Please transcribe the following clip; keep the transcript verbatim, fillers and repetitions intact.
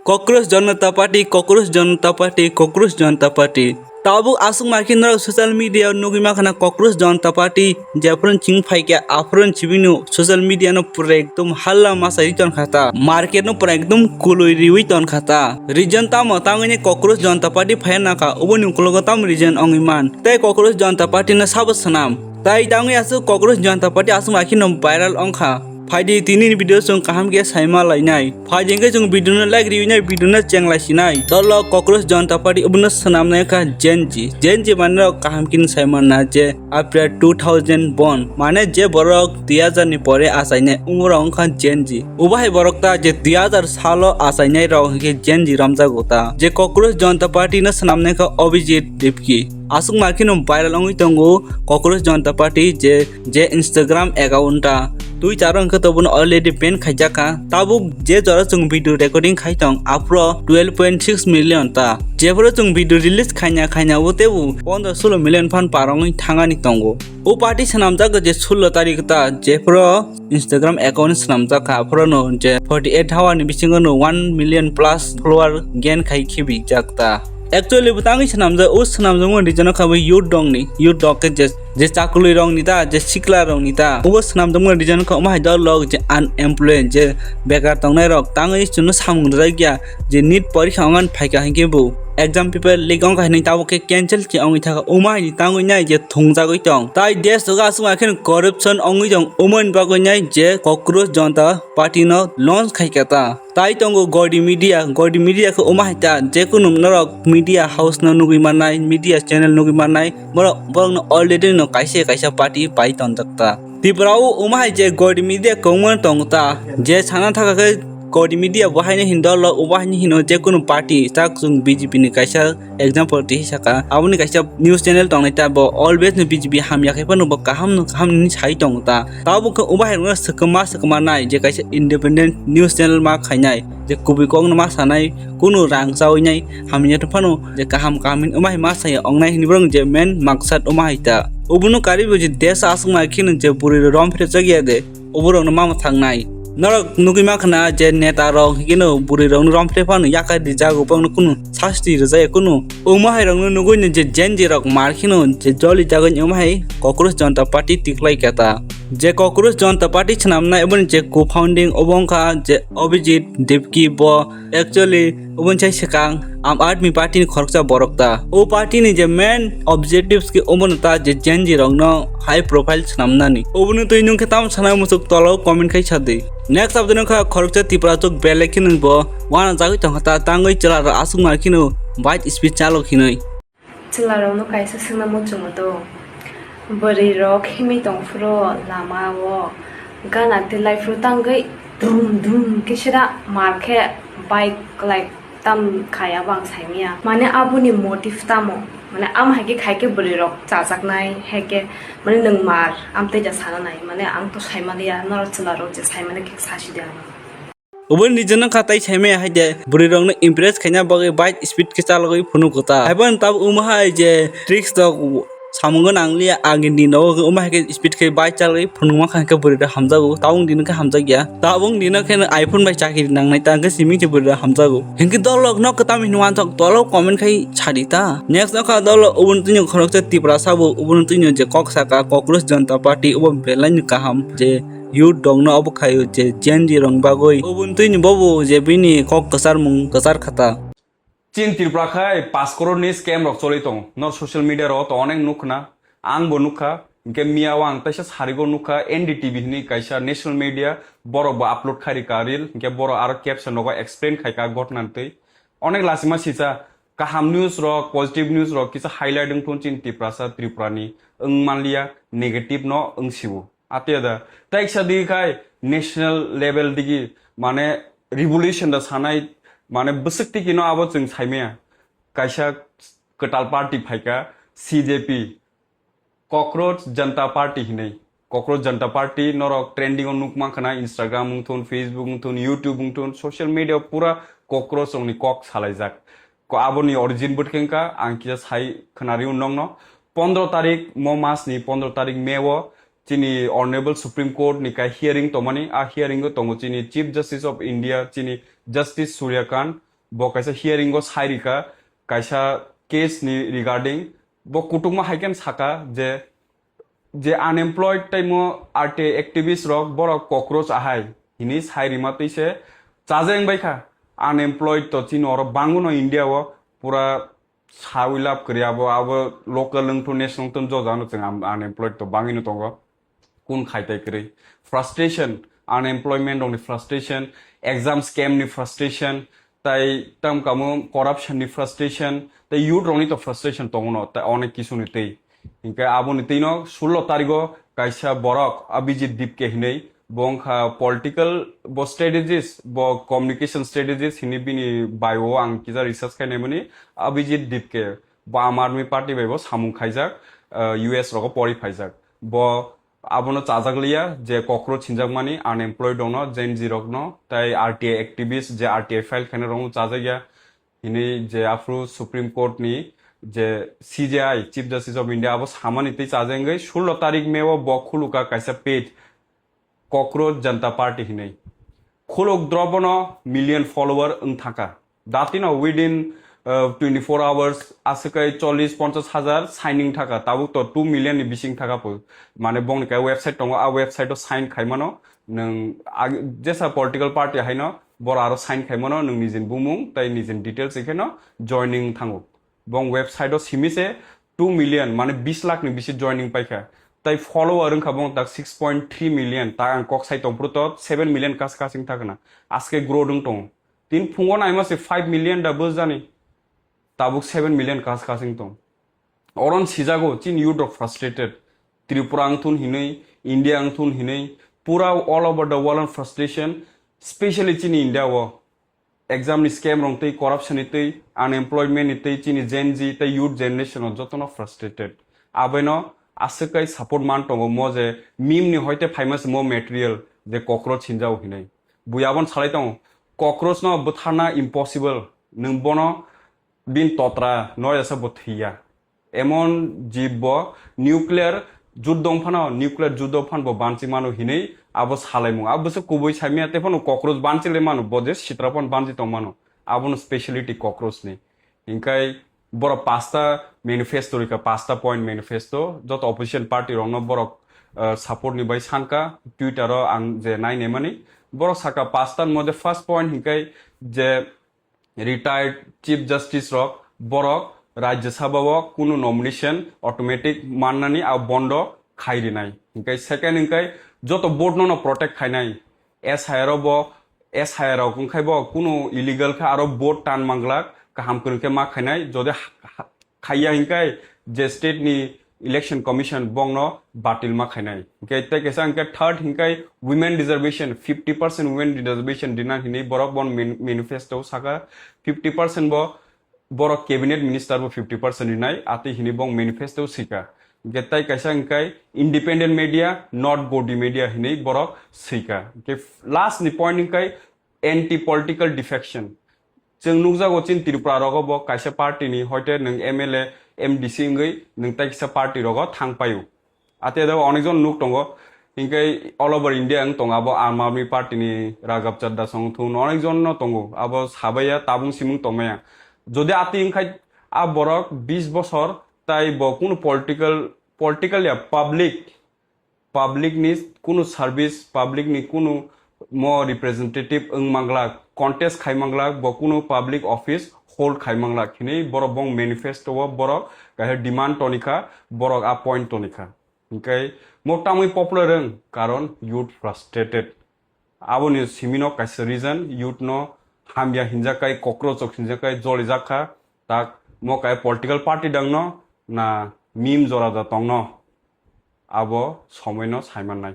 Cockroach Janata Party, Cockroach Janata Party, Cockroach Janata Party. Tabuk aswk ma khe norok social media o nugwi mankha na Cockroach Janata Party jephru chwng phaikha aphru chibino social media no pura ekdom halla masa ri tonkha ta, market no pura ekdom kului riwi tonkha ta. Reason tamo tangwi ni Cockroach Janata Party phaiya nangkha, oboni ukologo tamo reason wngwi man? Tei Cockroach Janata Party no sabo swnam? Tai tangwi aswk Cockroach Janata Party aswk ma khe no viral wngkha. Phaidi tini ni video chwng kaham khe saima lainai. Phaidi hwnkhe chwng video no like riwi nai, video no cheng lai sinai. Dolo Cockroach Janata Party obono swnam nai kha Gen Z. Gen Z mane rok kaham khe no saima na je after two thousand born. Mane je borok dui hazar ni pore achainai umor wngkha Gen Z. Obo hai borok ta je dui hazar salo achainai rok hwnkhe Gen Z romjago ta. Je Cockroach Janata Party no swnam nai kha Abhijit Dipki. Aswk ma khe no viral wngwi tongo Cockroach Janata Party je je Instagram account ta Twitter o hwnkhe to bono already ban khaijak kha. Tabuk je jora chwng video recording khai tong, aphro twelve point six million ta. Jephru chwng video release khaina khaina o tebo pondro solo million phan par wngwi thangani tongo. O party swnamjak je sullo tarik ta, jephru Instagram account swnamjak kha, aphro no je forty eight hour ni bisingo no one million plus follower gain khai khibijak ta. Actually bo tangwi swnamjak, o swnamjakmani reason wngkha bo youth rokni, youth rok khe je je chakwlwi rokni ta, je sikla rokni ta, obo swnamjakmani reason wngkha omo hai dol rok je unemployed, je bekar tongnai rok tangwi chwngno samung rwjak ya je NEET porikha wngan phaikha hinkhe bo exam paper leak wngkha hinwi tabuk khe cancel khe wngwi thangkha, omo hai ni tangwi nai je thwngjagwi tong tai desh o aswk ma khe corruption wngwi tong, omoni bagwi nai je Cockroach Janata Party no launch khaikha ta. Tai tongo Godi Media, Godi Media khe omo hai ta, je kunu norok media house no nugwi mannai, media channel nugwi mannai, borok, borok no already no kaisa kaisa party pai tonjak ta. Tripura o omo hai je Godi Media kwbangma tongo ta, je sana thaka khe Godi Media bo haino hin dol rok, obo haino hino je kunu party, tak chwng B J P ni kaisa example twi saka, aboni kaisa news channel tongnai ta, bo always no B J P hamya khai phano bo kaham no kaham ni sai tongo ta. Tabuk khe ubai hai rokno swkma swkma nai je kaisa independent news channel ma khainai, je kubui kok no ma sanai, kunu rang chawi nai, hamya to phano je kaham kaham hin ubai ma sai ongnai hinwi borok je main maksad uma hai ta. Obono karibo je desa aswk ma kheno je bwrwi rom phre chak ya de. Oborokno ma mwthangnai. Norok nugwi mankha na je neta rok hikeno bwrwi rokno romphre phano yakai rijago, borokno kunu sasti rwjaya kunu. Omo hai rokno nugwi no je Gen Z rok mar kheno je joli jagoni omo hai Cockroach Janata Party tikhlai kha ta. Je Cockroach Janata Party swnamnai oboni je co-founding obo wngkha je Abhijit Dipki, bo actually oboni sai swkang Aam Aadmi Party ni khoroksa borok ta. O party ni je main objectives khe omono ta je Gen Z rokno high profile swnamnani. Obono twi nwng khe tamo sanai muchuk tolo comment khai sa di. Next update wngkha khoroksa Tripura chuk belai khe nwng bo wana jagwi tongkha ta tangwi chwla rok aswk ma kheno bike speed chalok hinwi. Chwla rokno kaisa swngna muchungo to. Bwrwi rok himwi tongphuru lama o gana twi laiphuru tangwi dum dum khe sida mar khe bike like tam khai abo ang saimanya. Mane aboni motive tamo? Mane am hai khe khai khe bwrwi rok chajaknai, hai khe mane nwng mar am tei ja sana nai. Mane ang to saimaliya, norok chwla rok je saimani khe sasi de ano. Uboni reason wngkha tai saimaya hai de bwrwi rokno impress khaina bagwi bike speed khe chalogwi phunuk kwtal. Haibo tabuk omo hai je tricks rok samungo nangliya, agini nogo omo hai khe speed khe bike chalogwi phunukma kha hinkhe bwrwi rok hamjago, tabuk dino khe hamjakya. Tabuk dino khe iPhone bai chakiri nangnai ta hinkhe simi khe bwrwi rok hamjago. Hinkhe dolok no kwtam hinwi wansok tolo comment khai sadi ta. Next wngkha dolok uboni twino khoroksa Tiprasa bo uboni twino je kok saka Cockroach Janata Party obo belai ni kaham je youth rokno obo khaio je Gen Z rokni bagwi. Oboni twini bobo je bini kok kwcharmung kwchar kha ta. Chin Tripura khai paanch crore ni scam rok choli tongo. Nor social media ro to onek nukhna, ang bo nukha. Hinkhe miya o ang taisa sarigo nukha, N D T V hinwi kaisa national media, borok bo upload khai rika reel, hinkhe borok aro caption rogo explain khai ka ghotna twi. Onek lachima sisa, kaham news rok, positive news rok kisa highlight wng thun chin Tiprasa, Tripura ni wng manliya, negative no wng siwo. Ate da, taiksa digi khai national level digi, mane, revolution da sanai, mane, bwswk tiki no abo chwng saimaya. Kaisa kwtal party phaika, C J P, Cockroach Janata Party hinwi. Cockroach Janata Party norok trending o nukma khna, Instagram wng thun, Facebook wng thun, YouTube wng thun, social media pura cockroach rokni kok salaijak. Ko aboni origin bwtkheng ka, ang kisa sai khna riu nokno. Pondro tarik, mo mas ni pondro tarik May o, chini Honorable Supreme Court ni kai hearing tongmani, a hearing o tongo chini Chief Justice of India, chini Justice Surya Kant, Bo kaisa hearing o sai rika, kaisa case ni regarding, bo kutukma hai khe saka je, je unemployed tei mo R T I activist rok borok cockroach ahai hini sai rima twi se chajeng bai kha. Unemployed to chini oro banguno India o pura sawi lab kwrwi abo, abo local wngthu national wngthu jojano chwng am-, unemployed to bangwino tongo. Kun khaitai kwrwi. Frustration, unemployment rokni frustration, exam scam ni frustration, tai tam kamo corruption ni frustration, tai youth rokni to frustration tongo no, tai onek kisu ni tei. Hinkhe aboni twi no sullo tarigo kaisa borok Abhijit Dipke hinwi, bo wngkha political, bo strategist, bo communication strategist hinwi bini bio ang kisa research khainai mani. Abhijit Dipke bo Aam Aadmi Party bai bo samung khaijak, uh, U S rogo pori phaijak. Bo abono chajak liya je cockroach hinjakmani unemployed rokno, Gen Z rokno, tai R T I activist je R T I file khainai rokno chajak ya hinwi je aphuru Supreme Court ni je C J I, Chief Justice of India, abo samani tei chajak wngwi sullo tarik May o bo khuluka kaisa page Cockroach Janta Party hinwi. Khuluk drobono million follower wng thangkha. Datino within, uh, twenty-four hours aswk kai chollish ponchash hajar signing thaka, tabuk to two million ni bising thaka po. Mane bongni kai website tongo, a website o sign khaimano nwng ag-, jesa political party haino boro aro sign khaimano nwng nijin bumung tai nijin details ikheno joining thango. Bong website o simi se two million, mane bis lakh ni bisi joining paikha. Tai follower wngkha bong tak six point three million, ta ang kok sai tongphuru to seven million kas kasing thakna. Aske grow dung tongo. Tin phungo naima se five million da bujani. Tabuk seven million kas kasing tong. Oron sijago chini youth rok frustrated. Tripura wngthun hinwi, India wngthun hinwi, pura all over the world frustration, specially chini India o. Exam ni scam rong tei corruption ni tei unemployment ni tei chini Gen Z tei youth generation o jotono frustrated. Aboino aswk kai support man tongo mo je meme ni hoite phaima se mo material je cockroach hinjao hinwi. Bui abon salai tongo, cockroach no butharna impossible, nwng bono bin totra no esa bo thwiya. Emon jib bo nuclear juddo wng phano, nuclear juddo phan bo banchi mano hinwi abo salaimung. Abo se kubui saimya, te phano cockroach banchi le mano, bo je sitra phan banchi tong mano. Abono speciality cockroach ni. Hinkai borok pasta manifesto rika, pasta point manifesto, joto opposition party rokno borok, uh, support ni bai sanka, Twitter o ang je nai nemani. Borok saka pasta ni mode first point hinkai je retired Chief Justice rok, borok Rajya Sabha o kunu nomination automatic mannani a bondo khai rinai. Hinkai second hinkai joto vote no no protect khainai. S I R o bo, S I R rok wngkhai bo kunu illegal kha aro vote tan manglak kaham kwrwng khe ma khainai. Jodi ha-, ha-, khaiya hinkai je state ni election commission bongno batil ma khainai. Hinkai tei kaisa hinkai third hinkai women reservation, fifty percent women reservation dinan hinwi borok bon man-, manifesto saka, fifty percent bo borok cabinet minister bo fifty percent rinai atwi hinwi bong manifesto sika. Hinkai tei kaisa hinkai independent media, not godi media hinwi borok sika. Hinkai last ni point hinkai anti political defection. Chwng nukjago chini Tripura rogo bo kaisa party ni hoite nwng M L A, M D C wngwi nwng tei kisa party rogo thang paio. Ate da onekjon nuk tongo, hinkai all over India wng tongo, abo Aam Aadmi Party ni Raghav Chaddha song thung onekjon no tongo, abo sabaiya tabung simung tongmaya. Jodi ati wngkhai a borok bis bosor tai bo kunu political, political ya public, public ni kunu service, public ni kunu mo representative wng manglak, contest khai manglak, bo kunu public office hold khai manglak hinwi borok bong manifesto o borok kaisa demand tonikha, borok a point tonikha. Hinkai mo tamwi popular wng, karon youth frustrated. Aboni simino kaisa reason, youth no hamya hinjakai, cockroach hinjakai, jolijakha, tak mo kai political party dangno na meme jora da tongno. Abo somoino saimannai.